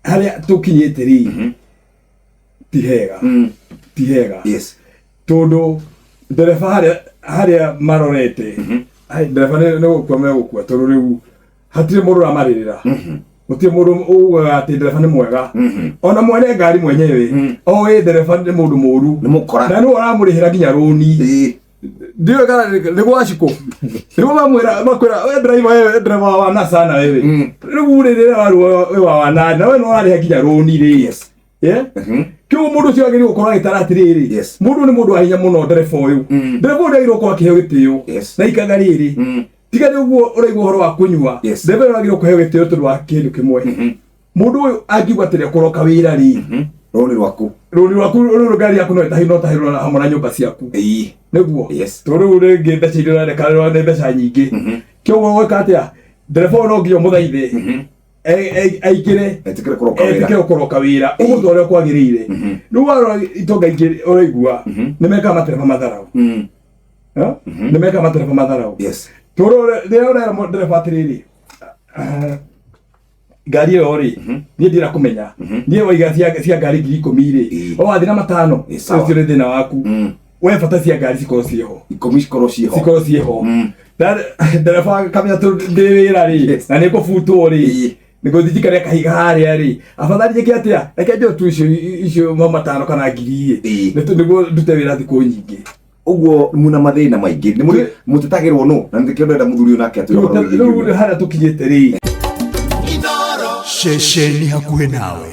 Harĩa tũkinyĩte rĩ, ti hega, ti hega, tondũ ndereba harĩa marorete, ai, ndereba nĩ gũkua megũkua, tondũ rĩu hatirĩ mũndũ ũramarĩrĩra, gũtirĩ mũndũ ugaga atĩ ndereba nĩ mwega. Ona mwene ngari mwenyewe oĩ ndereba nĩ mũndũ mũru. Nĩ mũkora. Na nĩwe ũramũrĩhĩra nginya rũni. Ndiũĩ kana nĩ gwacikũ nĩguo mamwĩra, makwĩra, "We driver, wewe driver wa wana sana wewe." Rĩu rĩ, rĩrĩa warwo we wa wana na we nĩ ũrarĩha nginya rũni rĩ. Yeah? Kĩu mũndũ ũcio agĩrĩirwo gũkorwo agĩtara atĩrĩrĩ, mũndũ nĩ mũndũ wa hinya mũno, ndereba ũyũ. Ndereba ũyũ ndagĩrĩirwo gũkorwo akĩheo gĩtĩo. Na ikaga rĩrĩ, tiga nĩ ũguo ũraigua ũhoro wa kũnyua, ndereba ũyũ agĩrĩirwo kũheo gĩtĩo tondũ wa kĩndũ kĩmwe. Mũndũ ũyũ angiuga atĩrĩ kũroka wĩra rĩ, Rũni rwaku. Rũni rwaku rũrũ, ngari yaku no ĩtahĩ, no tahĩrwo na hamwe na nyũmba ciaku. Nĩguo. Tondũ rĩu rĩngĩ mbeca iria ũrareka nĩ mbeca nyingĩ. Kĩoguo gwĩka atĩa, ndereba ũyũ no nginya ũmũthaithe aingĩre. Etĩkĩre kũroka wĩra. Etĩkĩre kũroka wĩra, ũmũtware ũrĩa kwagĩrĩire. Rĩu warora itonga ingĩ, ũraigua nĩ mekaga matereba matharau. Eh? Nĩ mekaga matereba matharau. Tondũ rĩrĩa ũrera ndereba atĩrĩrĩ, "Ah, ngari ĩyo rĩ, niĩ ndira kũmenya, niĩ waiga cia ngari 10,000 rĩ, o wathiĩ na 5, Sawa. ũcio nĩ thĩna waku we, bata cia ngari cikorwo ciĩho." 10 cikorwo ciĩho. Cikorwo ciĩho. Ndereba kamenya tondũ ndĩ wĩra rĩ, na nĩ ngũbutwo rĩ, nĩngũthiĩ njikare kahiga harĩa rĩ, afadhali njĩke atĩa, reke njoe tu icio ma 5 kana ngiri ĩ, nĩguo ndute wĩra thikũ nyingĩ. Ũguo muna mathĩna maingĩ nĩ mũrĩ mũtetagĩrwo nũ, na nĩkĩo ndĩrenda mũthuri ũyũ nake atwĩre ũhoro wĩgiĩ Rĩu ngiugo. harĩa tũkinyĩte rĩ. Ceceni hakuhĩ nawe.